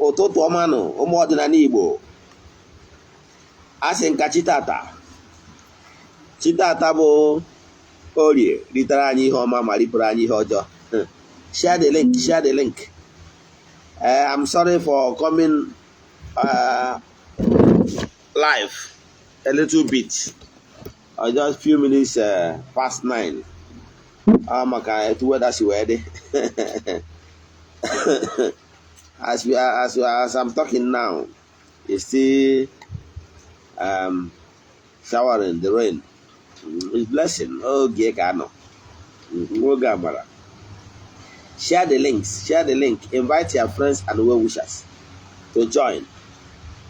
Ụtụtụ ọma nụ, ụmụ ọdịnala Igbo. A sị nka chi tata, chi tata bụ Orie, ritere anyị ihe ọma ma ripụrụ anyị ihe ọjọọ. Share the link, share the link. I'm sorry for coming live a little bit, just few minutes past 9, maka etu weather si wee dị. As I'm talking now, it's still showering, the rain. It's blessing. Oge ka anọ oge amara. Share the links, share the link, invite your friends and well wishers to join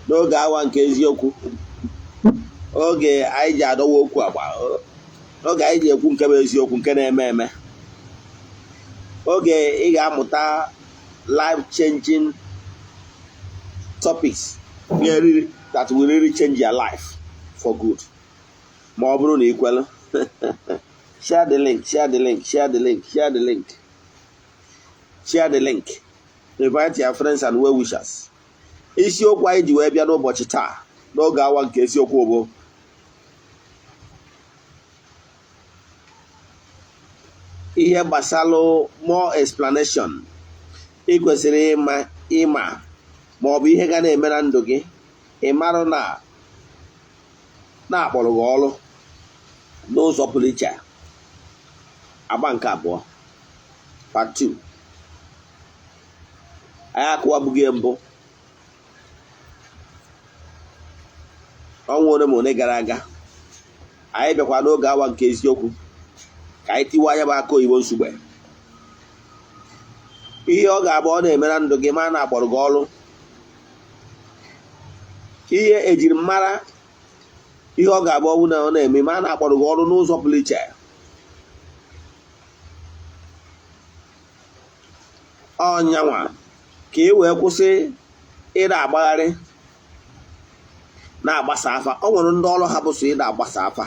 n'oge awa nke eziokwu, oge anyị ji adọwa okwu agba, oge anyị ji ekwu nke bụ eziokwu, nke na-eme eme, oge ị ga-amụta life changing topics that will really change your life for good, ma ọ bụrụ na ị kwelu. Share the link, share the link, share the link, share the link, share the link, invite your friends and well wishers. Isiokwu anyị ji wee bịa n'ụbọchị taa n'oge awa nke eziokwu bụ ihe gbasalụ more explanation ị kwesịrị ịma ma ọ bụ ihe ga na-eme na ndụ gị, ị marụ na na-akpọrọ gị ọrụ n'ụzọ pụrụ iche. Agba nke abụọ, part 2. Anyị akụwabụghị mbụ ọnwa ole ma ole gara aga. Anyị bịakwa n'oge awa nke eziokwu ka anyị tiwa anya bụ aka oyibo nsugbe. Ihe ọ ga-abụ ọ na-eme na ndụ gị ma na akpọrọ gị ọrụ, ihe ejiri mara ihe ọ ga-abụ ọ bụ na ọ na-eme ma na akpọrọ gị ọrụ n'ụzọ pụrụ iche. Ọnyanwa ka ị wee kwụsị ịda agbagharị na-agbasa afa. Ọ nwere ndị ọrụ ha bụ so ịda agbasa afa.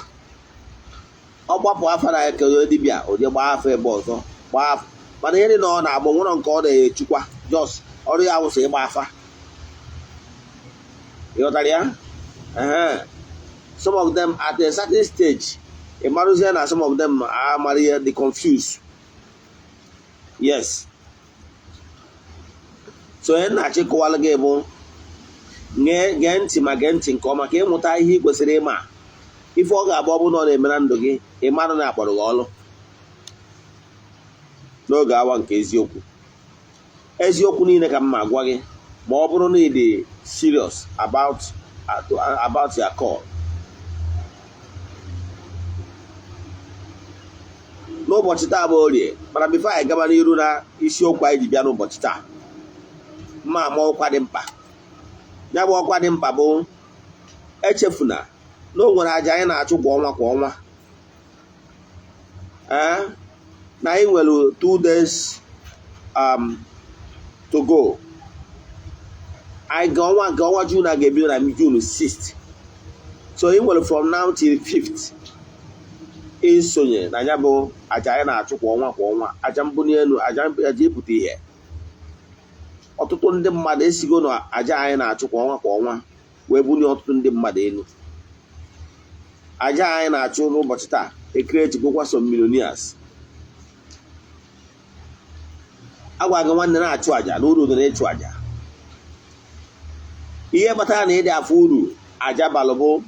Ọ gbapụ afa na ekele dibịa oje gbaa afa ebe ọzọ gbaa afa, mana ihe dị na ọ na-agba nwere nke ọ na-echukwa, just ọrụ ya wụsọ ịgba afa. Ịghọtara ya? Some of them at a certain stage, ị marụzie na some of them amara ihe dị confused. Yes, so onye na-achọ ịkọwalụ gị bụ gee ntị, ma gee ntị nke ọma ka ịmụta ihe ị kwesịrị ịma, ife ọ ga-abụ ọ bụ na ọ na-eme na ndụ gị, ị marụ na akpọrọ gị ọlụ n'oge awa nke eziokwu. Eziokwu niile ka m ma gwa gị, ma ọ bụrụ na ị dị serious about your call. N'ụbọchị taa bụ Orie, mana before anyị gaba n'iru na isiokwu anyị ji bịa n'ụbọchị taa, mma ama ọkwa dị mkpa. Ya bụ ọkwa dị mkpa bụ echefuna na o nwere aja anyị na-achụ kwa ọnwa kwa ọnwa, ee, na anyị nwere 2 days to go. Anyị ga ọnwa nke ọnwa June a ga-ebido na June 6th, so ị nwere from now till 5th isonye na ya bụ aja anyị na-achụ kwa ọnwa kwa ọnwa, aja mbuli elu, aja ịpụta ihe. Ọtụtụ ndị mmadụ esigo na aja anyị na-achụ kwa ọnwa kwa ọnwa wee bulie ọtụtụ ndị mmadụ elu. Aja anyị na-achụ n'ụbọchị taa ecreategokwa some millionaires. Agwa gị nwanne, na-achụ aja na uru dị n'ịchụ aja. Ihe kpatara na ịdị afọ uru aja balụ bụ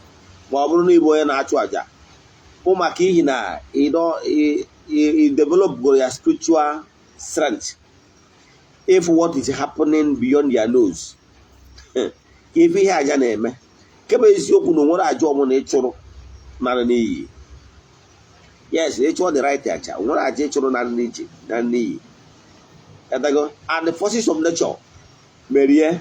ma ọ bụrụ na ịbụ onye na-achụ aja bụ maka ihi na ị develop go your spiritual strength if what is happening beyond your nose, ka ife ihe aja na-eme. Nke bụ eziokwu na onwere aja ọbụla ịchụrụ nara n'iyi. Yes, ịchụọ the right aja, onwere aja ịchụrụ nara n'iji na n'iyi. And the forces of nature merie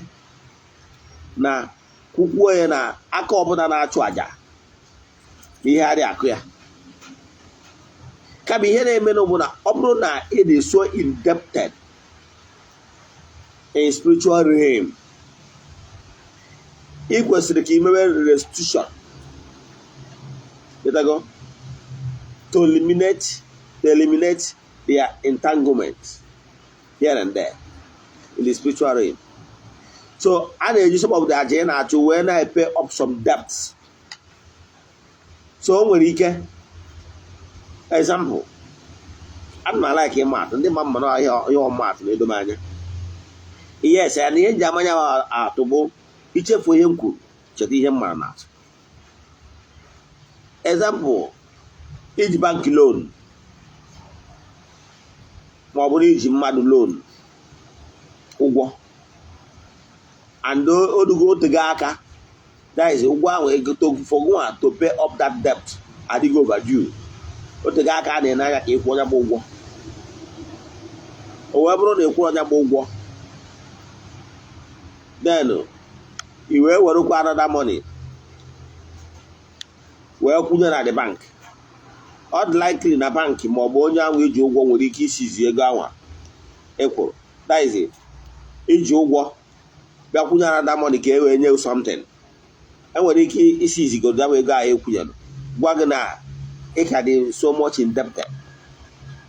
na kwukwuo ya na aka ọbụla na-achụ aja na ihe adịghị akụ ya. Kama ihe na-eme bụ na ọ bụrụ na ị dị so indebted in spiritual realm, ị kwesịrị ka ị mewe restitution to eliminate their entanglement here and there. in the spiritual realm. So a na-eji some of the aja ị na-achụ wee na-pay up some debts. So o nwere ike, example, ana m a-like ịma atụ ndị ma mma na ihe ọma atụ na-edo m anya. Yes, ya na ihe nji amanya atụ bụ ichefu ihe m kwuru, cheta ihe m mara na atụ. Example, iji bank loan ma ọ bụrụ iji mmadụ loan ụgwọ, and odugo otego aka, that is, ụgwọ ahụ ego to for gụnwa to pay up that debt adịghị overdue, otego aka a na-ene anya ka ịkwụ onye bụ ụgwọ. O wee bụrụ na ịkwụ onye bụ ụgwọ, then i wee werekwa another money wee kwụnye na the bank. Ọ dị likely na bank ma ọ bụ onye ahụ iji ụgwọ nwere ike isizi ego anwa ịkwụrụ, that is, iji ụgwọ bịa kwụnye another money ka e wee nye something. Enwere ike isi izigodo ya ego ahụ ekwunyere, gwa gị na ị ka dị so much indebted,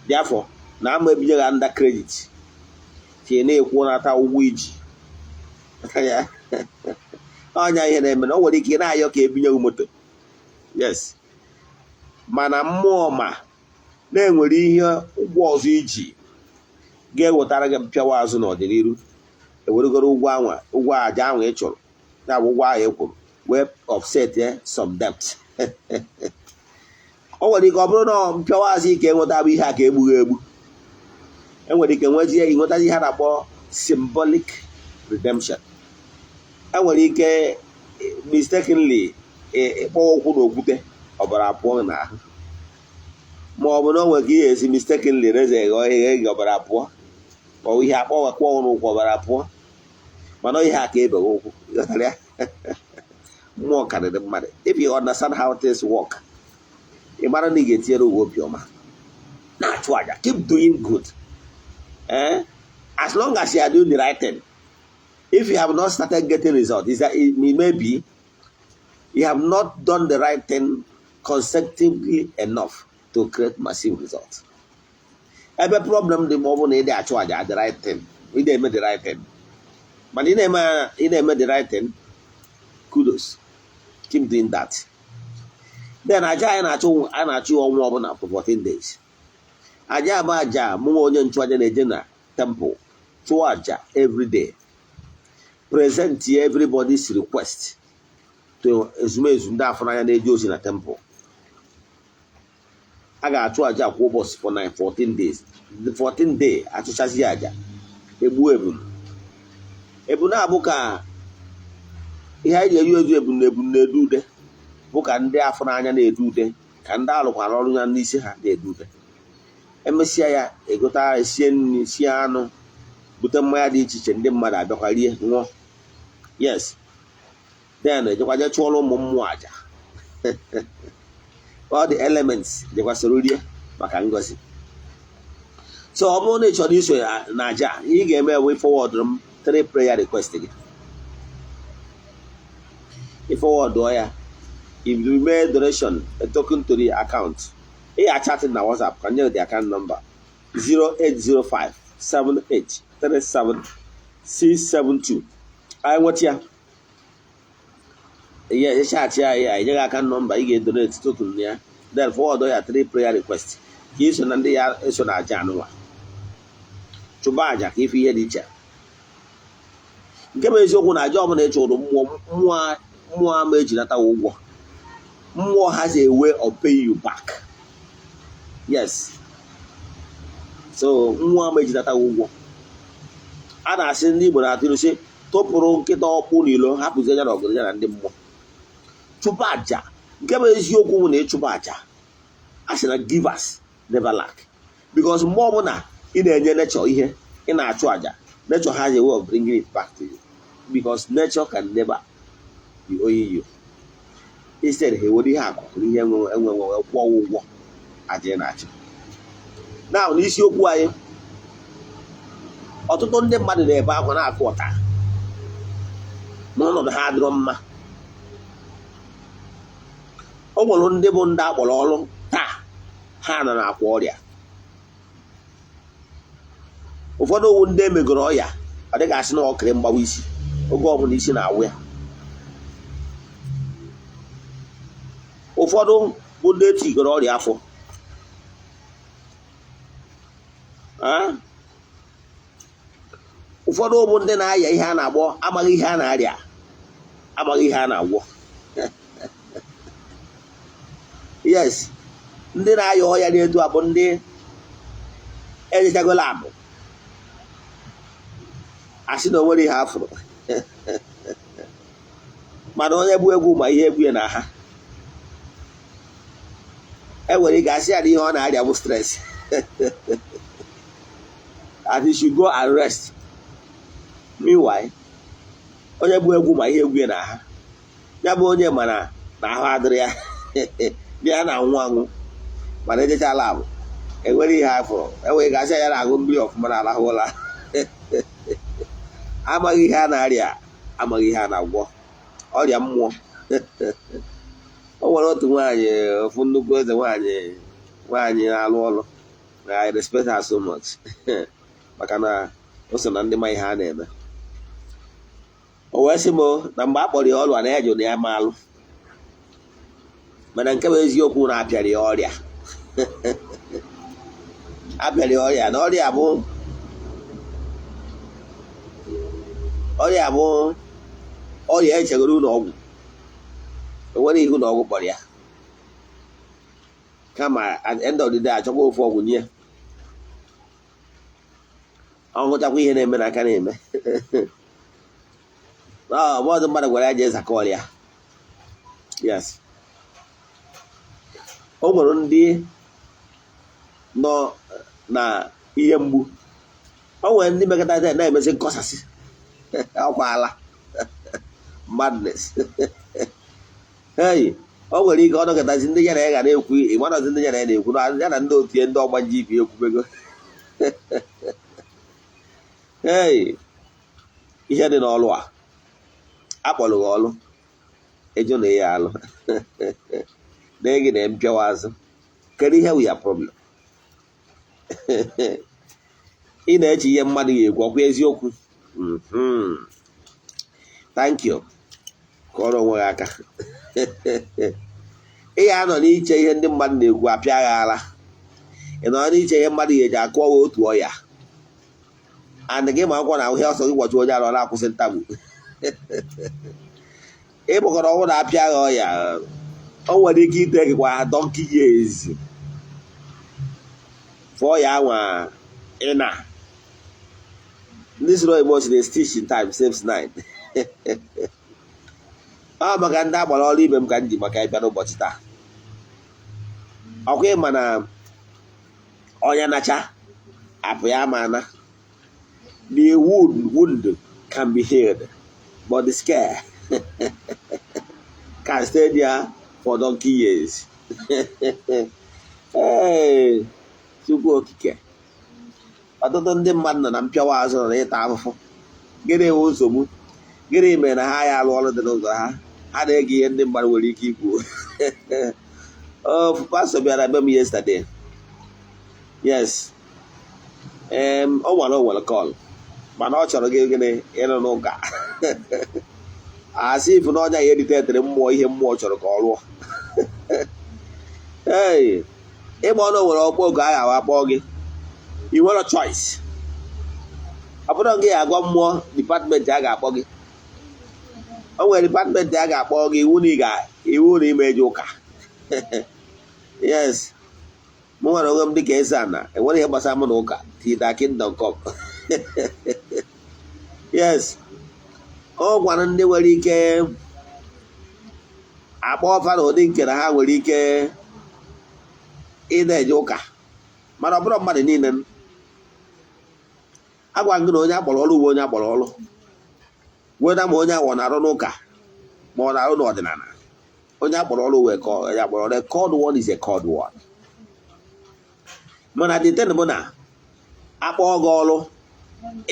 therefore na ama ebinye gị under credit ka ị na-ekwu nata ụgwọ iji ya. Ọnya ihe na-eme na o nwere ike ị na-ayọ ka ebinye gị moto, yes, mana mmụọ ma na-enwere ihe ụgwọ ọzọ iji ga-ewetara gị mpịawa azụ n'ọdịnihu, eweregoro ụgwọ anwa, ụgwọ aja ahụ ị chụrụ, ya bụ ụgwọ ahụ ị kwụrụ, wee offset some debt. O nwere ike ọ bụrụ na mpịawa azụ ike enweta bụ ihe a ka egbughị egbu, enwere ike nwezie ịnwetazi ihe a na-akpọ symbolic redemption. Enwere ike mistakenly ịkpọ ụkwụ na okwute, ọbara pụọ n'ahụ, ma ọ bụ na o nwere ka ihe esi mistakenly reze ghọọ ihe gị, ọbara pụọ, ma ọ bụ ihe akpọ kwụọ n'ụkwụ, ọbara pụọ, mana ihe a ka ebeghị ụkwụ. Ịghọtara ya? Mmụọ karịrị mmadụ. If you understand how things work, ị mara na ị ga-etinyere uwe obiọma na-achụ aja. Keep doing good, eh? As long as you are doing the right thing. If you have not started getting result, is that it may be you have not done the right thing consecutively enough to create massive results. Ebe problem dị, ma ọ bụ na ị dị achụ aja the right thing, ị na-eme the right thing, mana ị na-eme the right thing, kudos, keep doing that. Then aja anyị na-achụ, a na-achụ ọnwa ọbụla for 14 days. Aja abụ aja mụnwa onye nchụaja na-eje na temple chụọ aja every day, present everybody's request to ezumezu ndị afọ na-eje ozi na temple. A ga-achụ aja kwa ụbọchị for 9 14 days. The 14 day achụchazi aja, egbuo ebunu. Ebunu abụ ka ihe anyị ji eju eju ebunu. Ebunu na-edu ude, bụ ka ndị afọ n'anya na-edu ude, ka ndị alụkwara ọrụ ya n'isi ha na-edu ude. Emesịa ya, egota esie nri, sie anụ, bute mmanya dị iche iche, ndị mmadụ abịakwa rie, ṅụọ. Yes, then ejekwa je chụọrọ ụmụ mmụọ aja, all the elements jekwasịrị rie maka ngozi. So ọ bụrụ na ị chọrọ iso ya na aja, ihe ị ga-eme bụ forward m three prayer request gị. Ị forward ya, if you make donation, a token to the account, ị ga chat na WhatsApp ka nye the account number 0805 78 37 672. Anyị nweta ya, ihe chat anyị, anyị nye gị account number ị ga-edonate token ya, then forward ya three prayer request ka iso na ndị ya eso na aja anụnwa chụba aja, ka ife ihe dị iche. Nke bụ eziokwu na aja ọbụla ị chụrụ mmụọ, mmụọ, mmụọ ama ejinata ụgwọ. Mmụọ has a way of paying you back. Yes, so mmụọ ama ejinata ụgwọ. A na-asị ndị Igbo na-atụ ilu sị, tụpụrụ nkịta ọkpụ n'ilo, hapụzie ya na ọgụ ya na ndị mmụọ. Chụba aja, nke bụ eziokwu bụ na ịchụba aja, a sị na givers never lack, because mgbe ọbụla ị na-enye nature ihe, ị na-achụ aja, nature has a way of bringing it back to you, because nature can never be owing you. Instead, ha ewere ihe akụ na ihe enwe enwe wee kwụọ ụgwọ aja ị na-achụ. Na n'isiokwu anyị, ọtụtụ ndị mmadụ na-ebe akwa, na-akụ ọta n'ọnọdụ ha adịrọ mma. O nwere ndị bụ ndị akpọrọ ọrụ taa, ha nọ na-akwa ọrịa. Ụfọdụ owu ndị emegoro ọya Ọ dịghị asị na ọkịrị mgbawa isi oge ọbụla isi na-awụ ya. Ụfọdụ bụ ndị etigoro ọrịa afọ, ụfọdụ bụ ndị na-aya ihe a na-agbọ amaghị ihe a na-arịa, amaghị ihe a na-agwọ. Yes, ndị na-aya ọya dị etu a bụ ndị ejechago lab, asị na o nwere ihe afụrụ, mana onye bụ egwu ma ihe egwu ya na ha enwere ike asị ya na ihe ọ na-arịa bụ stress and he should go and rest. Meanwhile, onye bụ egwu ma ihe egwu ya na ha, ya bụ onye mana na ahụ adịrị ya, ya na-anwụ anwụ, mana ejecha lab enwere ihe afụrụ, enwere ike asị ya na-aṅụ mmiri ọfụma na alahụ ụla. Amaghị ihe a na-arịa, amaghị ihe a na-agwọ, ọrịa mmụọ. O nwere otu nwaanyị, ofu nnukwu eze nwaanyị, nwaanyị na-alụ ọlụ. I respect her so much maka na o so na ndị ma ihe a na-eme. O wee sị m na mgbe a kpọrọ ya ọlụ a na ya jụrụ na ya ma alụ, mana nke bụ eziokwu na apịara ya ọrịa, apịara ya ọrịa, na ọrịa bụ ọrịa bụ ọrịa echegoro ụlọ ọgwụ, enwere ihe ụlọ ọgwụ kpọrọ ya, kama at the end of the day achọkwa ofu ọgwụ nye ya, ọ hụchakwa ihe na-eme n'aka na-eme. Ọbọdụ mmadụ gwara ya jee zakọ ọrịa. Yes, o nwere ndị nọ na ihe mgbu, o nwere ndị mekọta na-emezi nkọsasị ọkwa ala madness. Hey, o nwere ike ọ nọkọtazi ndị ya na ya ga na-ekwu, ịmanọzi ndị ya na ya na-ekwu ya na ndị otu ya ndị ọgbanje ibi ekwubego. Hey, ihe dị n'ọlụ a akpọrọ gị ọlụ ịjụ na ya alụ na gị na mpịawa azụ. Kedu ihe wụ ya problem? Ị na-eche ihe mmadụ ga-ekwu, ọkwa eziokwu? Thank you. Kọrọ onwe gị aka. Ị ya anọ n'iche ihe ndị mmadụ na-ekwu apịa gị ala. Ị nọ n'iche ihe mmadụ ga-eji akụọ gị otu ọya, and gị ma akwụkwọ na ahụ ihe ọsọ gị gwachi onye ara ọ na-akwụsị ntagbu. Ịkpọkọrọ ọnwụ na-apịa gị ọya, o nwere ike ite gị kwa donkey years fụọ ya anwa ịna. Ndị soro oyibo si na stitch in time saves nine. Ọ maka ndị agbara ọrụ ibe m ka m ji maka ịbịa n'ụbọchị taa. Ọkwa ịma na ọnya nacha apụ ya ama na the wound can be healed, but the scar can stay there for donkey years. Ee, Chukwu okike, ọtụtụ ndị mmadụ nọ na mpịawa azụ, nọ n'ịta afụfụ. Gịnị wụ nsogbu? Gịnị mere na ha ya alụ ọrụ dị n'ụzọ ha? Ha na-ege ihe ndị mmadụ nwere ike ikwu. Ofu pastọ bịara be m yesterday. Yes, o nwere call, mana ọ chọrọ gị gịnị ịrụ n'ụka, asị ifu na ọnya ya editetere mmụọ ihe mmụọ chọrọ ka ọ rụọ. Ee, ịgba ọnụ nwere ọkpọ oge agha awa kpọọ gị, ị nwere choice. Ọ bụrụ gị agwa mmụọ department a ga-akpọ gị, o nwere department a ga-akpọ gị, iwu na ị ga iwu na ime eje ụka. Yes, mụ nwere onwe m dịka eze ana, enwere ihe gbasara mụ na ụka till the kingdom come. Yes, ọ gwara ndị nwere ike akpọ ọfa na ụdị nke na ha nwere ike ị na-eje ụka, mana ọ bụrụ mmadụ niile. Agwa gị na onye akpọrọ ọrụ bụ onye akpọrọ ọrụ, weda ma onye awọ na-arụ n'ụka ma ọ na-arụ n'ọdịnala, onye akpọrọ ọrụ wee kọọ onye akpọrọ ọrụ. A called one is a called one. Mana the thing bụ na akpọọ gị ọrụ,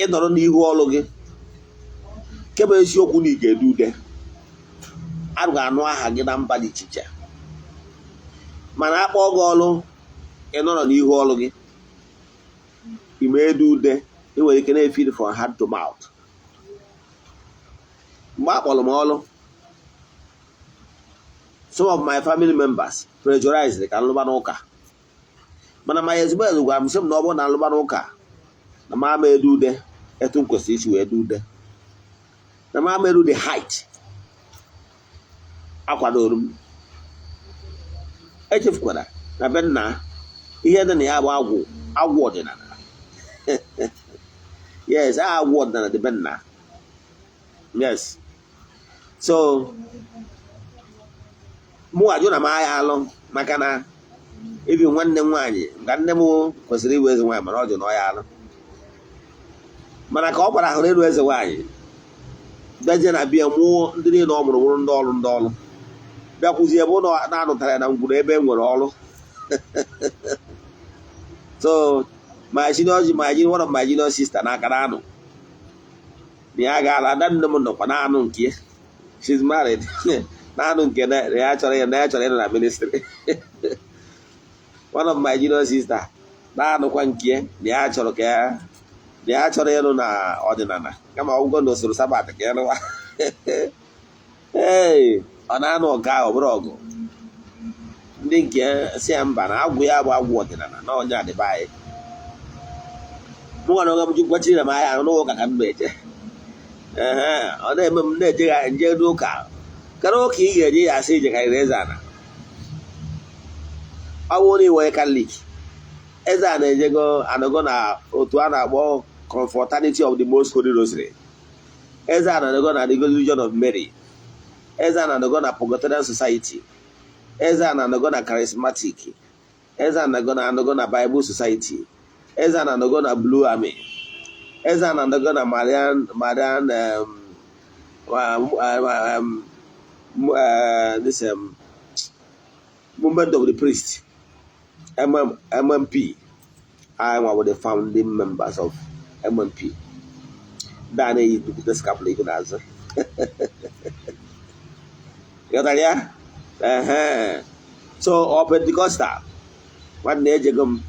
ịnọrọ n'ihu ọrụ gị, nke bụ eziokwu na ị ga-ede ude, a ga-anụ aha gị na mba dị iche iche. Mana akpọọ gị ọrụ, ịnọrọ n'ihu ọrụ gị, ime ede ude. Ị nwere ike na-efeed from hand to mouth. Mgbe a kpọrọ m ọrụ, some of my family members pressurized ka nlụba n'ụka, mana my ezigbo eze gwara m sị m na ọ bụrụ na nlụba n'ụka, na m ama edu ude etu m kwesịrị isi wee du ude, na m ama eru the height akwadoro m. Echefukwara na be nna ihe dị na ya bụ agwụ, agwụ ọdịnala. Yes, agwụ ọdịnala dị be nna. Yes, so mụ ajụ na m agha alụ, maka na ebi nwanne m nwaanyị ka nne m kwesịrị ịbụ eze nwaanyị, mana ọ jụ na ọ ya alụ. Mana ka ọ gbara ahụrụ elu eze nwaanyị bịaje na bịa mụọ ndị niile ọ mụrụ bụrụ ndị ọrụ, ndị ọrụ bịakwuzie ebe ụlọ na-anụtara ya na ngwuru ebe e nwere ọrụ. So my junior, one of my junior sister na akara anụ na ya gaala. Ada nne m nọkwa na-anụ nke ya. She's married, na-anụ nke na ya chọrọ ya, na ya chọrọ ịnọ na ministry. One of my junior sister na-anụkwa nke ya, na ya chọrọ ka ya, na ya chọrọ ịnụ na ọdịnala, kama ọgwụgwọ na usoro Sabbath ka ya nụwa. Ee, ọ na-anụ ọgụ ahụ, ọ bụrụ ọgụ ndị nke si ya mba, na agwụ ya bụ agwụ ọdịnala na onye adịba anyị. Mụ nwere onwe m gwachiri na m ahịa ahụ n'ụka ka m na-eje. Ehe, ọ na-eme m na-eje nje n'ụka kara ụka ị ga-eje ya asị ijekarịrị eze ana. Ọ bụrụ na iwe Catholic, eze a na-ejego anọgo na otu a na-akpọ Confraternity of the Most Holy Rosary. Eze a na-anọgo na the Legion of Mary. Eze a na-anọgo na Purgatorial Society. Eze a na-anọgo na Charismatic. Eze a na-anọgo na Bible Society. Eze a na-anọgo na Blue Army. Eze a na-anọgo na Marian this Movement of the Priest, MMP. I was the founding members of MMP. Ndị a na-eyi nnukwute scapula ego n'azụ. Ghọtara ya? Ehe. So ọ Pentecostal, nwanne, ejego m.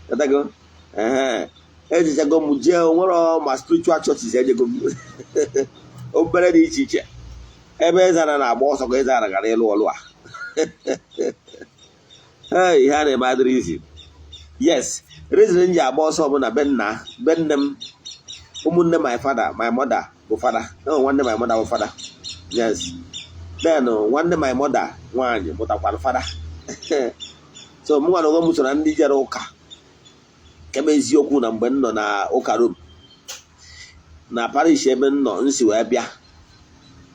Ghọtago? Ehe, ejichago m jee nwere ma spiritual churches, ejego m obere dị iche iche ebe eze ana na-agba ọsọ ka eze ana gara ịlụ ọlụ a. Hey, ihe a na-eme adịrị izi. Yes, reason m ji agba ọsọ bụ na be nna, be nne m, ụmụnne my father, my mother bụ fada. No, nwanne my mother bụ fada. Yes, then nwanne my mother nwaanyị mụtakwara fada. So mụ nwa na onwe m so na ndị jere ụka kebe eziokwu na mgbe m nọ na ụka Rom na parish ebe m nọ nsi wee bịa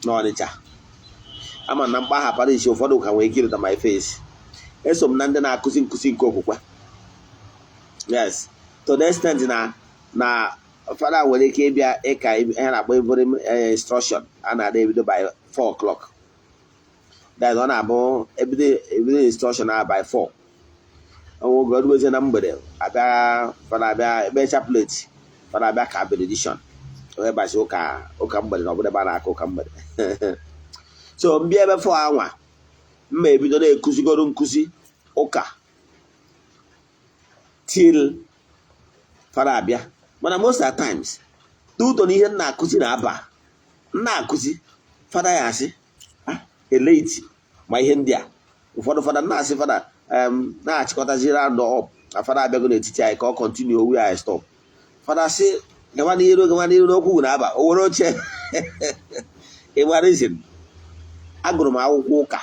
n'Ọnịcha. Ama na mkpagha parish ụfọdụ ka nwere ike ịrịta my face. Eso m na ndị na-akụzi nkụzi nke okwukwe. Yes, to the extent na fada nwere ike ịbịa ịka ihe na-akpọ evening instruction a na-ada ebido by 4 o'clock. That ọ na-abụ ebido instruction a by 4. Oge orubezie na mgbede, abịa fada, abịa ebe chaplet, fada abịa ka benediction wee bazi ụka, ụka mgbede na ọbụla ebe a na-aka ụka mgbede. So mbịa ebe 4 anwa, mma ebido na-ekuzigoro nkụzi ụka till fada abịa. Mana most of the times, due to na ihe m na-akụzi na-aba m na-akụzi, fada ya asị, "Ah, eleti ma ihe ndị a." Ụfọdụ fada na-asị fada na-achịkọtazi round up na fada abịago n'etiti anyị ka ọ continue where I stop. Fada sị, "Gaba n'iru, gaba n'iru n'okwu na-aba." O were oche. Ịgba reason agụrụ m akwụkwọ ụka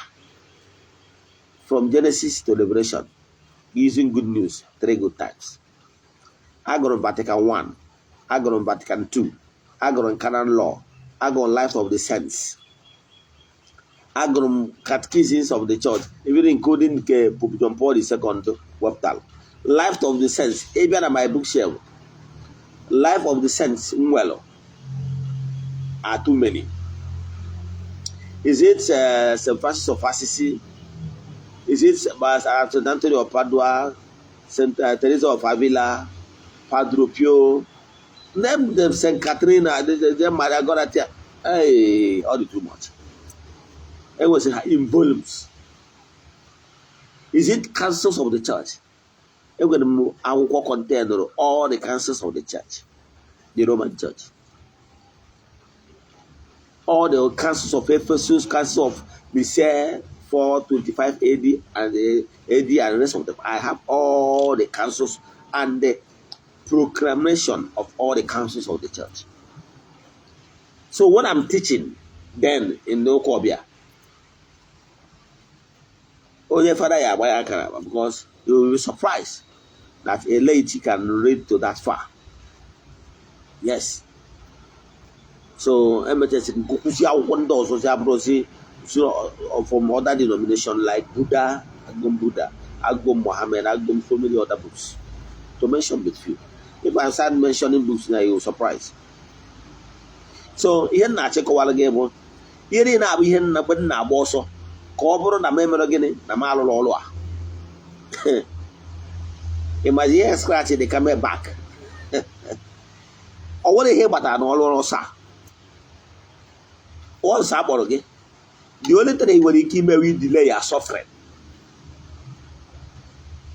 from Genesis to Revelation using Good News three good times. Agụrụ m Vatican 1, agụrụ m Vatican 2, agụrụ m Canon Law, agụrụ m Life of the Saints, agụrụ m Catechisms of the Church, even including nke Pope John Paul II wepụtara. Life of the Saints, ị bịa na my bookshelf, Life of the Saints nwere are too many. Is it St. Francis of Assisi? Is it St. Anthony of Padua, St. Teresa of Avila, Padre Pio, name them, St. Catherine, them Maria Goretti? Hey, all the too much. It was in volumes. Is it councils of the church? Enwere m akwụkwọ containụrụ all the councils of the church, the Roman Church, all the councils of Ephesus, Council of Nicaea, 425 AD and AD and the rest of them. I have all the councils and the proclamation of all the councils of the church. So what I'm teaching then in the Okobia, onye fada ya agba ya akara, because you will be surprised that a laity can read to that far. Yes. So emechasịrị nkwụkwụzi akwụkwọ ndị ọzọ si abụrụzi so from other denomination like Buddha, agụm Buddha, agụm Mohammed, agụm so many other books, to mention but few. If I start mentioning books now, you will surprise. So ihe m na-achịkọwara gị bụ ihe niile abụ ihe nna mgbe m na-agba ọsọ ka ọ bụrụ na m emere gịnị na m alụrụ ọrụ a. Ịmazi ihe scratch the camel back, ọ nwere ihe ị gbatara n'ọrụ ọsọ a. Once a kpọrọ gị, the only thing ị nwere ike imewe, delay your suffering.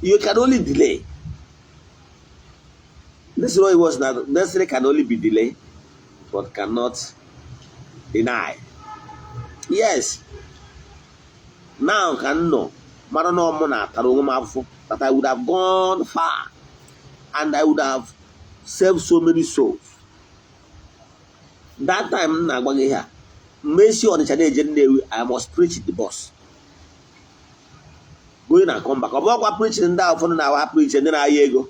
You can only delay. This is was not necessary, can only be delayed but cannot deny. Yes, now ka m nọ mara na ọmụ na-atara onwe m afụfụ that I would have gone far and I would have saved so many souls. That time m na-agba gị ihe a, mmesi Ọnịcha na-eje Nnewi, I must preach the bus going and come back. Ọ bụrụkwa preaching ndị ahụ ụfọdụ na-agwa ha preach, ndị na-ahịa ego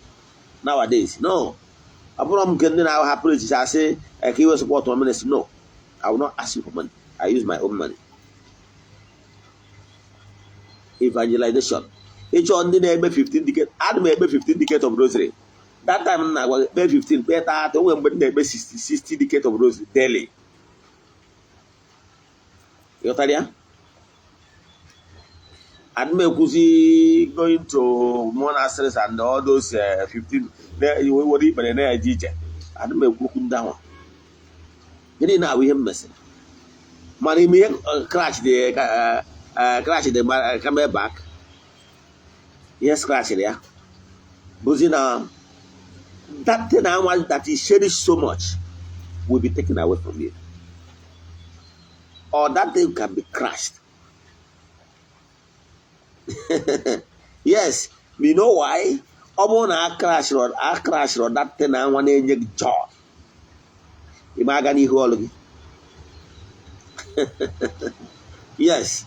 nowadays. No, ọ bụrụ m nke ndị na-agwa ha preach asị ka iwe support my ministry. No, I will not ask you for money. I use my own money. Evangelization, ịchọ ndị na-eme 15 decade, ana m ekpe 15 decade of rosary. That time m na-agwa gị, kpee 15, kpee 30. Onwe mgbe m na-ekpe 60 60 decade of rosary daily. Ịghọtara ya? Adị m ekwuzi going to monasteries and all those 15 were ikpere na-eje ije. Adị m ekwu okwu ndị ahụ. Gịnị na-abụ ihe m mesịrị mana ime ihe crash the camel back, ihe scratch ya bụzi na that thing anwa that is cherished so much will be taken away from you, or that thing can be crashed. Yes, you know why? Ọ bụrụ na a crashịrị that thing anwa na-enye gị joy, ị ma aga n'ihu ọlụ gị. Yes,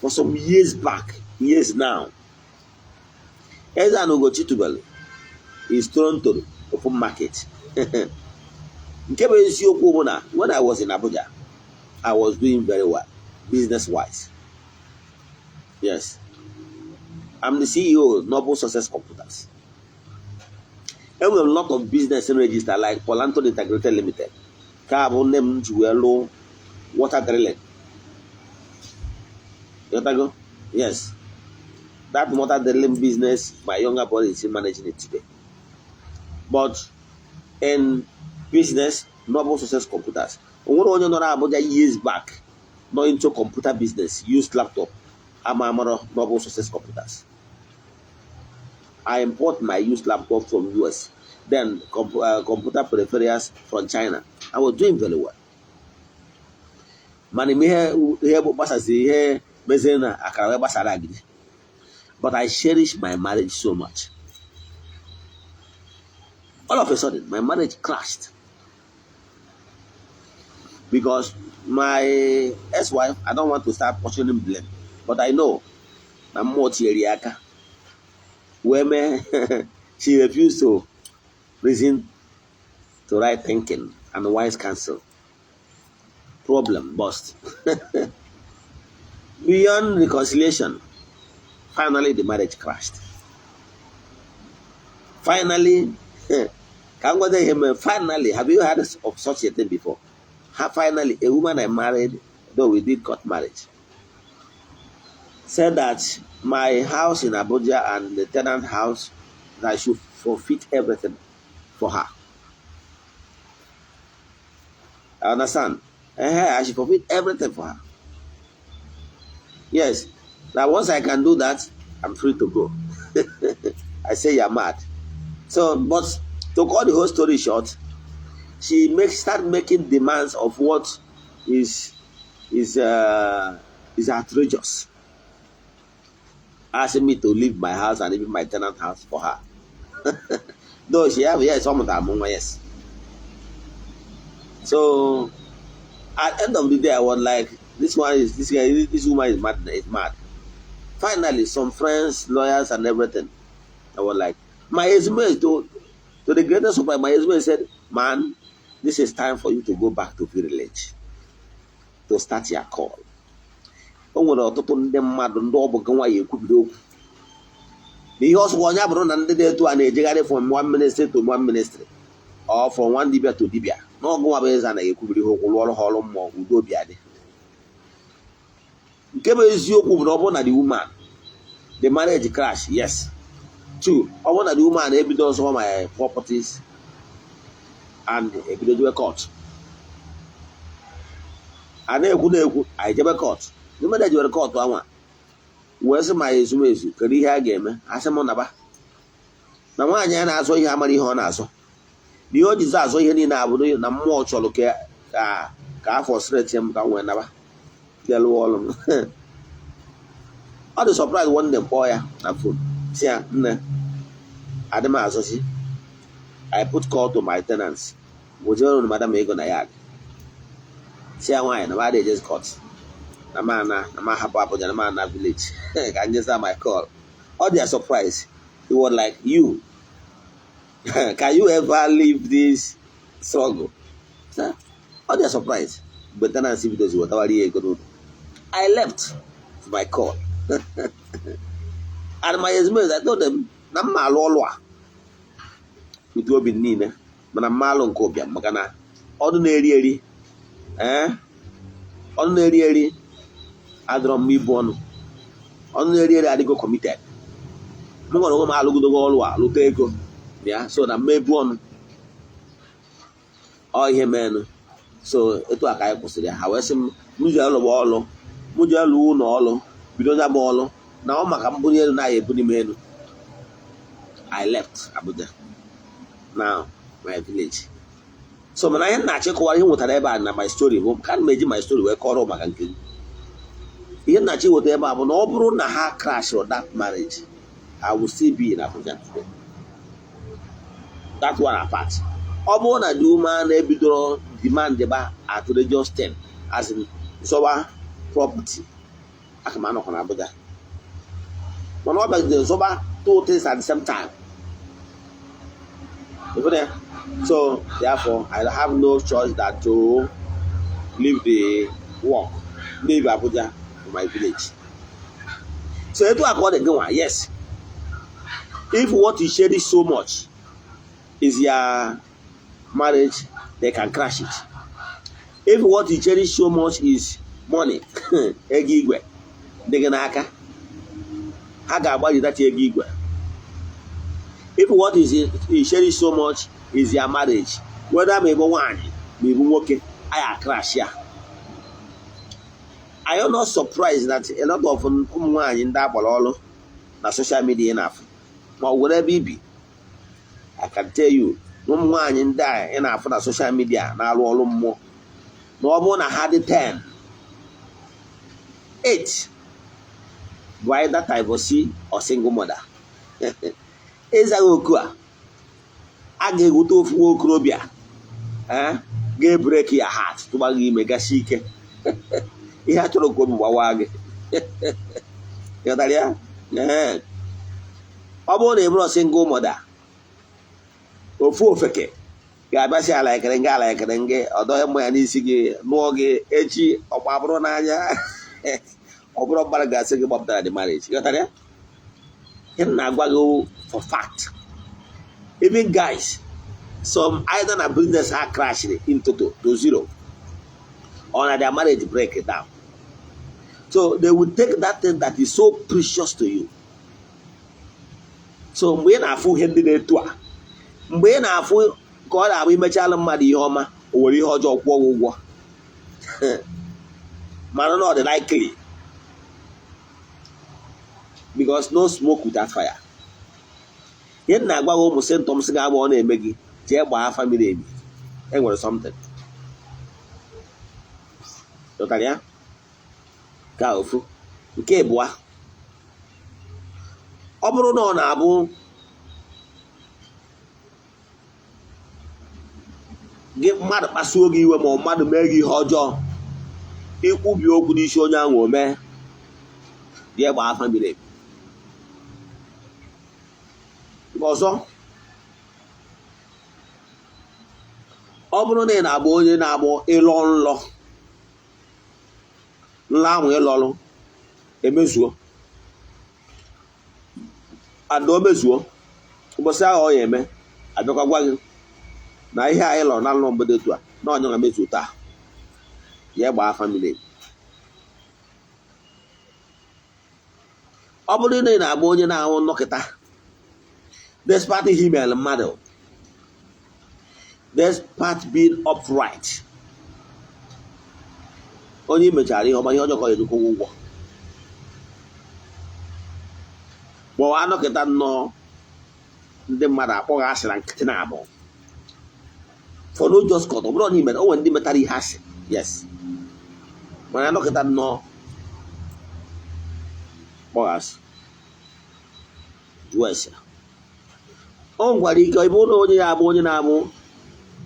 for some years back, years now, Eze-Ana Ugochi tubelu is thrown to open market. Nke bụ eziokwu bụ na when I was in Abuja, I was doing very well business wise. Yes, I'm the CEO, Noble Success Computers. Enwere m lot of business register like Polanto Integrated Limited, ka bụ nne m ji wee lụọ water drilling. Ịghọtago? Yes, that water drilling business, my younger brother is still managing it today. But in business, Noble Success Computers, o nwere onye nọ na Abuja years back nọ into computer business, used laptop, ama amara Noble Success Computers. I import my used laptop from US, then computer peripherals from China. I was doing very well. Mana ihe ihe bụ gbasasị ihe meziri na akara wee gbasara agidi. But I cherish my marriage so much. All of a sudden, my marriage crashed because my ex-wife, I don't want to start portioning blame, but I know na mmụọ tinyere ya aka wee mee she refused to listen to right thinking and wise counsel. Problem burst beyond reconciliation. Finally, the marriage crashed. Finally, ka m gwada ihe mere. Finally, have you heard of such a thing before? Ha, finally, a woman I married, though we did cut marriage, said that my house in Abuja and the tenant house, that I should forfeit everything for her. I understand. I should forfeit everything for her. Yes. Now, once I can do that, I'm free to go. I say, "You're mad." So, but to cut the whole story short, she make start making demands of what is outrageous, asking me to leave my house and even my tenant house for her. Though she have, yes, some of them, yes. So at the end of the day, I was like, this one is this guy, this woman is mad, is mad. Finally, some friends, lawyers, and everything. I was like, my husband, to the greatest surprise, my husband said, "Man, this is time for you to go back to village to start your call." O nwere ọtụtụ ndị mmadụ ndị ọ bụ gị nwa ya ekwubido okwu na ihe ọsọ onye bụrụ na ndị dị etu a na-ejegharị from one ministry to one ministry or from one dibia to dibia na ọgụ nwa bụ eze anaghị ekwubiri ha okwu, lụọrụ ha ọrụ mmụọ, udo obi adị. Nke bụ eziokwu bụ na ọ bụrụ na the woman, the marriage crash, yes. Two, ọ bụrụ na the woman ebido ọzọ my properties and ebido jebe court, a na-ekwu na-ekwu, anyị jebe court. The marriage jebere court anwa wee sị ma ezumezu, kedu ihe a ga-eme? Asị m naba na nwaanyị a na-azọ ihe amara ihe ọ na-azọ, na ihe o jizi azọ ihe niile abụrụ na mmụọ chọrọ ka afọ straight m ka m wee naba bịa lụọ ọrụ m. Ọ dị surprise. One day kpọọ ya na phone, si ya, "Nne, adị m azọzi. I put call to my tenants, wejere madam ego na yard." Si ya nwaanyị na m adị ejezi court, na m ana na m ahapụ Abuja, na m ana village ka m jeza my call. Ọ dị ya surprise. He was like, "You, can you ever leave this struggle?" Ọ dị ya surprise. Mgbe tenants bidozi wetawara ya ego n'ụlọ, I left my call and my ezumezu. I told them na mma alụ ọlụ a with obi niile, mana mma alụ nke ụbịam, maka na ọdụ na-eri eri, ee, ọdụ na-eri eri adịrọ mma ibu ọnụ. Ọnụ na-eri eri adịgo committed. M nwere onwe m alụgodogo ọrụ a, lụta ego ya, so na mma ebu ọnụ ọ ihe menụ. So etu a ka anyị kwụsịrị ya. Ha wee sị m m jee lụwa ọlụ, m jee lụọ ụlọ ọlụ, bido nya bụ ọlụ na ọ maka mbunye elu na-aya ebuni m elu. I left Abuja, now my village. So mana ihe m na-achịkọwara, ihe m nwetara ebe a na my story bụ ka m eji my story wee kọrọ maka nke m. Ihe m na-achọ iweta ebe a bụ na ọ bụrụ na ha crash that marriage, I will still be in Abuja today. That one apart, ọ bụrụ na the woman ebidoro demand ba outrageous thing, as in zọba property, aka m anọkwa na Abuja. Mana ọ bịagidere zọba two things at the same time. You feel that? So therefore I have no choice than to leave the work, leave Abuja for my village. So etu a ka ọ dị gị nwa. Yes, if what you cherish so much is your marriage, they can crash it. If what you cherish so much is money, ego igwe dị gị n'aka, ha ga-agbajidata ego igwe. If what is you cherish so much is your marriage, whether ma ị bụ nwaanyị ma ị bụ nwoke, aya crash ya. I am not surprised that a lot of ụmụ nwaanyị ndị agbara ọrụ na social media ị na-afụ ma ọ were ebe ibi. I can tell you na ụmụ nwaanyị ndị a ị na-afụ na social media na-arụ ọrụ mmụọ, na ọ bụrụ na ha dị 10, 8 bụ either divorcee or single mother. Ịzaghị oku a, a ga-ewute ofu nwa okorobịa ga-ebreak ya heart, tụgba gị ime, gasi ike ihe a chọrọ ka obi gbawa gị. Ghọtara ya? Ee. Ọ bụrụ na ị bụrụ single mother, ofu ofeke ga-abịasị ala ekere nga, ala ekere ngị ọdọghị mmanya n'isi gị, nụọ gị echi, ọkwa bụrụ n'anya, ọ bụrụ mmadụ ga-asị gị gbapụtara the marriage. Ghọtara ya? Ihe m na-agwa gị for fact, even guys, some either na business ha crashed in total to zero or na their marriage break down, so they will take that thing that is so precious to you. So mgbe ị na-afụ ihe ndị na-etu a, mgbe ị na-afụ ka ọ na-abụ imechala mmadụ ihe ọma, o were ihe ọjọọ kwụọ gị ụgwọ, mana na ọ dị likely. Because no smoke without fire. Ihe m na-agwa gị, ụmụ symptoms ga-agba ọ na-eme gị, jee gbaa afa miri emi, enwere something. Ghọtara ya? Ka ofu nke ịbụa, ọ bụrụ na ọ na-abụ gị mmadụ kpasuo gị iwe ma ọ mmadụ mee gị ihe ọjọọ, ikwubi okwu n'isi onye ahụ, o mee, jee gbaa afa miri emi. Ọzọ, ọ bụrụ na ị na-abụ onye na-agbọ ịlọ nlọ, nlọ ahụ ịlọlụ emezuo, ada o mezuo, ụbọchị ahụ ọ ya eme, abịakwa gwa gị na ihe a ịlọrọ na nlọ mgbede etu a na onye ga mezuo taa, ya gbaa afa miri emi. Ọ bụrụ na ị na-agba onye na-ahụ nnọkịta, despite ihe imel mmadụ, despite being upright, onye i mechara ihe ọma, ihe ọjọọ ka ọ ga-ejikwa ụgwọ, ma ọ anọkịta nnọọ ndị mmadụ akpọghị asị na nkịtị na abụọ for no just cause. Ọ bụrụ na i mere, o nwere ndị metara ihe asị, yes, mana anọkịta nnọọ kpọghị asị, jụọ ese. O nwekwara ike ọ bụrụ na onye ya abụ onye na-abụ,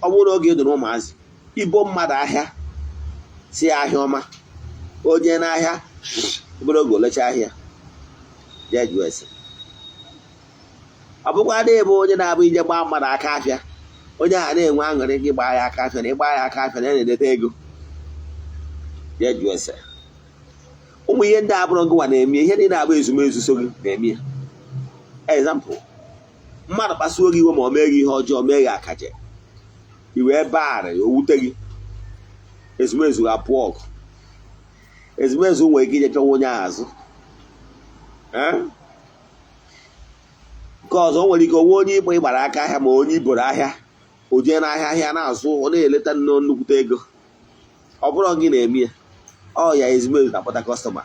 ọ bụrụ na oge edoro ụmụazị ibo mmadụ ahịa, si ya ahịa ọma, o jee n'ahịa, obere oge olecha ahịa, ya jụọ ese. Ọ bụkwa adịghị bụ onye na-abụ ije gbaa mmadụ aka afịa, onye ahụ na-enwe aṅụrị gị gbaa ya aka afịa, na ịgba ya aka afịa na ya na-edeta ego, ya jụọ ese. Ụmụ ihe ndị abụrụ gịnwa na-eme, ihe ndị na-abụ ezumezu so gị na-eme ya. Example, mmadụ kpasuo gị iwe ma ọ mee gị ihe ọjọọ, mee gị akaje, i wee baara ya, o wute gị, ezumezu ga-apụ ọgụ. Ezumezu nwere ike ije chọwa onye ahụ azụ. Nke ọzọ, o nwere ike onwe onye ikpe ịgbara aka ahịa ma onye iboro ahịa, o jee n'ahịa, ahịa na-azụ, ọ na-eleta nnọọ nnukwute ego. Ọ bụrụ gị na-eme ya, ọ ya ezumezu na-akpọta customer,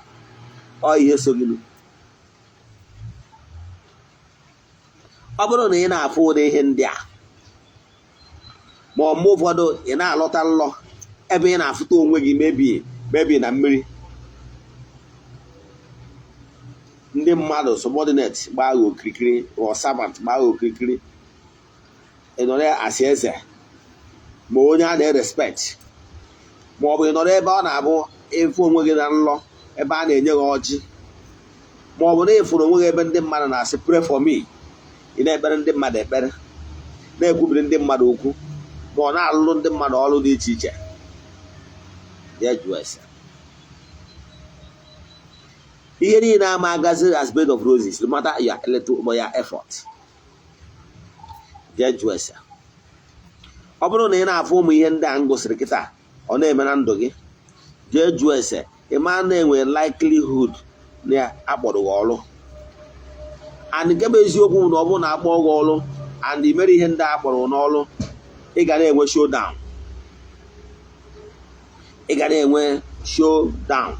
ọ ihe so gị. Ọ bụrụ na ị na-afụ ụdị ihe ndị a, ma ọ mgbe ụfọdụ ị na-alọta nlọ ebe ị na-afụta onwe gị mebi na mmiri, ndị mmadụ subordinate gbaa gị okirikiri, or servant gbaa gị okirikiri, ị nọrọ asị eze ma onye a na-erespect, ma ọ bụ ị nọrọ ebe ọ na-abụ ịfụ onwe gị na nlọ ebe a na-enye gị ọjị, ma ọ bụ na ịfụrụ onwe gị ebe ndị mmadụ na-asị pray for me, ị na-ekpere ndị mmadụ ekpere, na-ekwubiri ndị mmadụ okwu, ma ọ na-alụrụ ndị mmadụ ọrụ dị iche iche, ya jụọ ese. Ihe niile ama agazi as bed of roses, no matter your little or your effort. Jee jụọ ese. Ọ bụrụ na ị na-afụ ụmụ ihe ndị a m gosiri kịta ọ na-eme na ndụ gị, jee jụọ ese. Ị ma na-enwe likelihood na akpọrọ gị ọrụ. And nke bụ eziokwu na ọ bụrụ na akpọ gị ọrụ and ị mere ihe ndị a kpọrọ n'ọrụ, ị ga na-enwe showdown, ị ga na-enwe showdown.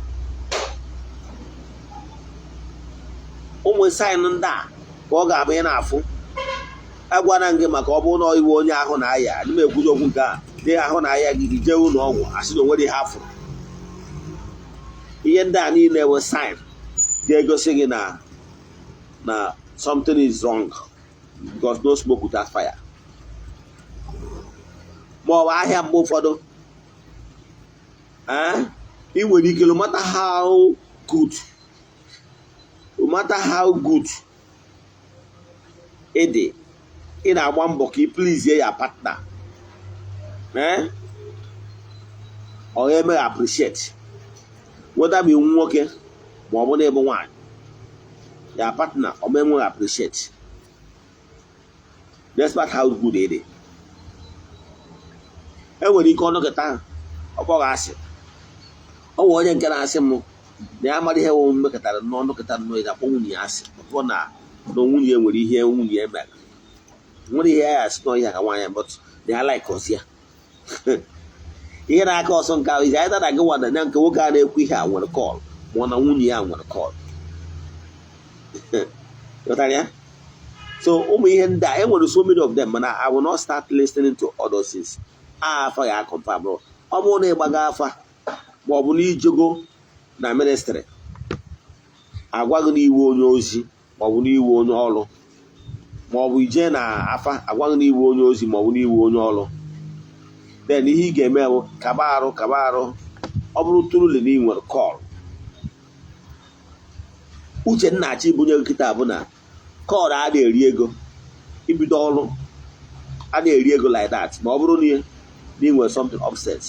Ụmụ sign ndị a ka ọ ga-abụ ị na-afụ. Agwara m gị maka ọ bụrụ na iwe onye ahụ na-aya, adị m ekwuzi okwu nke a dị ahụ na-aya gị, gị jee ụlọ ọgwụ, asị na onwere ihe afụrụ. Ihe ndị a niile bụ sign ga-egosi gị na something is wrong, because no smoke without fire. Ma ọ bụ ahịa mgbe ụfọdụ ị nwere ike, no matter how good, no matter how good ị dị, ị na-agba mbọ ka ị please ya partner, ọ ga-eme appreciate, whether bụ nwoke ma ọ bụ na ịbụ nwaanyị, ya partner ọ ma enweghị appreciate despite how good ị dị. Enwere ike ọnụkịta ọ kpọghị asị. Ọ nwere onye nke na-asị m na ya mara ihe wụ mmekọtara n'ọnụkịta nnọọ ya akpọ nwunye ya asị, ọ na na nwunye ya nwere ihe nwunye ya mere, nwere ihe ya asị na ihe ka nwaanyị, but na ya like ọsị ya ihe na-aka ọsọ nke ahụ izi anyị na gị nwada na nke nwoke a na-ekwu ihe a nwere call, ma ọ na nwunye ya nwere call. Ghọtara ya? So ụmụ ihe ndị a, e nwere so many of them, mana I will not start listening to other things. Afa ya confirm. Ọ bụrụ na ịgbaga afa, ma ọ bụ na ijego na ministry, agwaghị n'iwu onye ozi, ma ọ bụ n'iwu onye ọrụ, ma ọ bụ ije na afa, agwaghị n'iwu onye ozi, ma ọ bụ n'iwu onye ọrụ, then ihe ị ga-eme bụ kaba arụ, kaba arụ. Ọ bụrụ truly na ị nwere call, uche nna-achọ ibunye gị kịta bụ na call a na-eri ego, ibido ọrụ a na-eri ego like that. Ma ọ bụrụ na ị nwere something upset,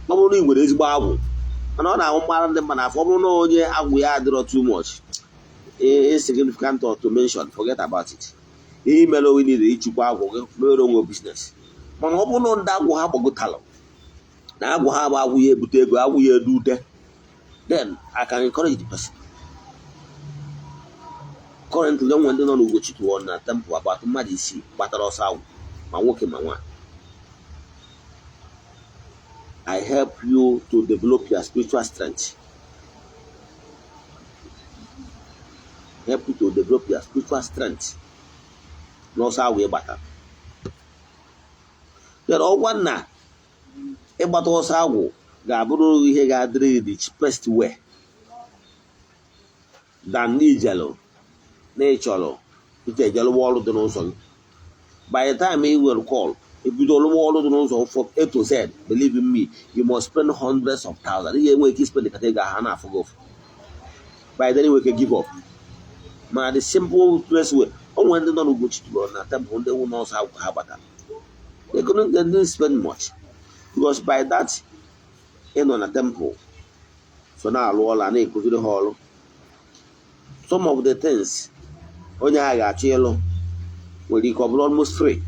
ọ bụrụ na ị nwere ezigbo agwụ, mana ọ na-ahụ mgbara ndị mmadụ afọ. Ọ bụrụ na onye agwụ ya adịrọ too much insignificant or to mention, forget about it. Ihe mere onwe niile ichukwa agwụ gị mere onwe business. Mana ọ bụrụ na ndị agwụ ha gbagotalụ na agwụ ha bụ agwụ ya ebute ego, agwụ ya edu ude, then I can encourage the person. Currently, onwe ndị nọ n'Ugochi tụọ na temple, about mmadụ 6 gbatara ọsọ agwụ, ma nwoke ma nwaanyị. I help you to develop your spiritual strength, help you to develop your spiritual strength n'ọsọ agwụ ị gbatara. Then ọgwa na ịgbata ọsọ agwụ ga-abụrụ ihe ga-adịrị gị the cheapest way than n'ijelụ na ịchọrọ ije ejelụwa ọrụ dị n'ụzọ gị. By the time ị nwere call, ebido lụwa ọrụ dị n'ụzọ from A to Z, believe in me, you must spend hundreds of thousands. Ị ga-enwe ike spend kata ego ha na-afụ gị ụfụ. By then, ị nwere ike give up. Mana the simple place way, o nwere ndị nọ n'Ugochi tụrụ na temple, ndị nwụ n'ọsọ agwụ ha gbata, they couldn't, they didn't spend much, because by that ịnọ na temple so na-alụ ọrụ a na-ekuziri ha ọrụ, some of the things onye agha ga-achọ ịlụ nwere ike ọ bụrụ almost free.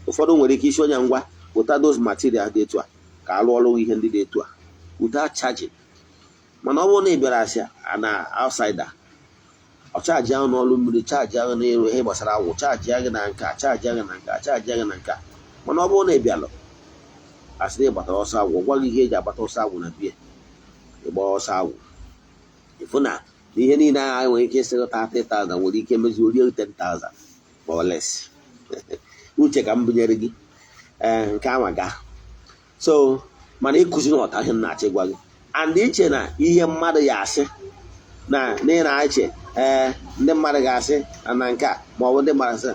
Ụfọdụ nwere ike isi onye, ngwa, weta those material dị etu a ka alụ ọrụ ihe ndị dị etu a, without charging. Mana ọ bụrụ na ị bịara asị na outsider, ọ charge ahụ n'ọlụ mmiri, charge ahụ n'elu ihe gbasara agwụ, charge ahụ na nka, charge ahụ na nka, charge ahụ na nka. Mana ọ bụrụ na ị bịalụ asị na ị gbatara ọsọ agwụ, gwa gị ihe eji agbata ọsọ agwụ na bie ịgba ọsọ agwụ, ịfụ na ihe niile ahụ nwere ike ịsị 30,000 nwere ike mezi orie 10,000 ma or less. Uche ka m bunyere gị, ee, nke anwa gaa. So mana ịkụzi n'ọta ihe m na-achọ ịgwa gị, and iche na ihe mmadụ ya asị na ị na-eche, ee, ndị mmadụ ga-asị na nke a, ma ọ bụ ndị mmadụ asị.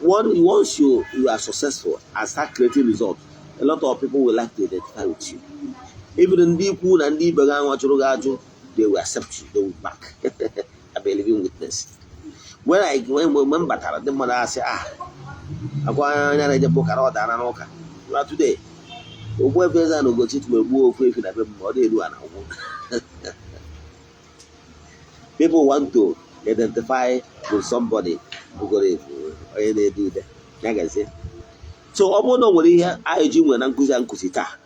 Once you are successful and start creating results, a lot of people will like to identify with you. Even ndị ikwu na ndị ibe gị ahụ chụrụ gị ajụ, they will accept you, they will back. I'm a living witness. When I when mgbe m batara, ndị mmadụ asị, "Ah, akwa anya na-eje bụ ụka na ọ dara n'ụka." Na today, Ogbuefi Eze na Ugochi tụrụ egbuo ofu efi na be m, ma ọ na-eru ala ụgwụ. People want to identify with somebody bugoro efu, onye na-ede ude ya gazie. So ọ bụrụ na o nwere ihe anyị nwere na nkụzi a nkụzi taa,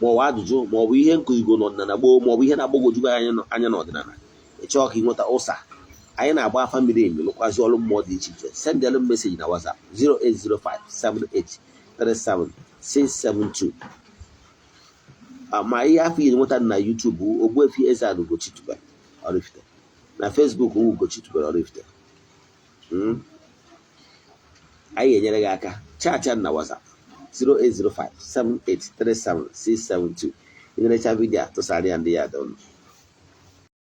ma ọ bụ ajụjụ, ma ọ bụ ihe nkụzigo n'ọdịnala gboo, ma ọ bụ ihe na-agbagwoju gị anya n'ọdịnala, ị chọọ ka ị nweta ụsa, anyị na-agba afa miri emi, lụkwazi ọrụ mmụọ dị iche iche, sendelu m message na WhatsApp 08057837672. Ma ihe afọ iri nweta na YouTube bụ Ogbuefi Eze-Ana Ugochi tubelu Oraifite, na Facebook bụ Ugochi tubelu Oraifite. Anyị ga-enyere gị aka. Chat na WhatsApp 08057837672. Ị nerecha video a, tụsara ya ndị ya dị ọnụ.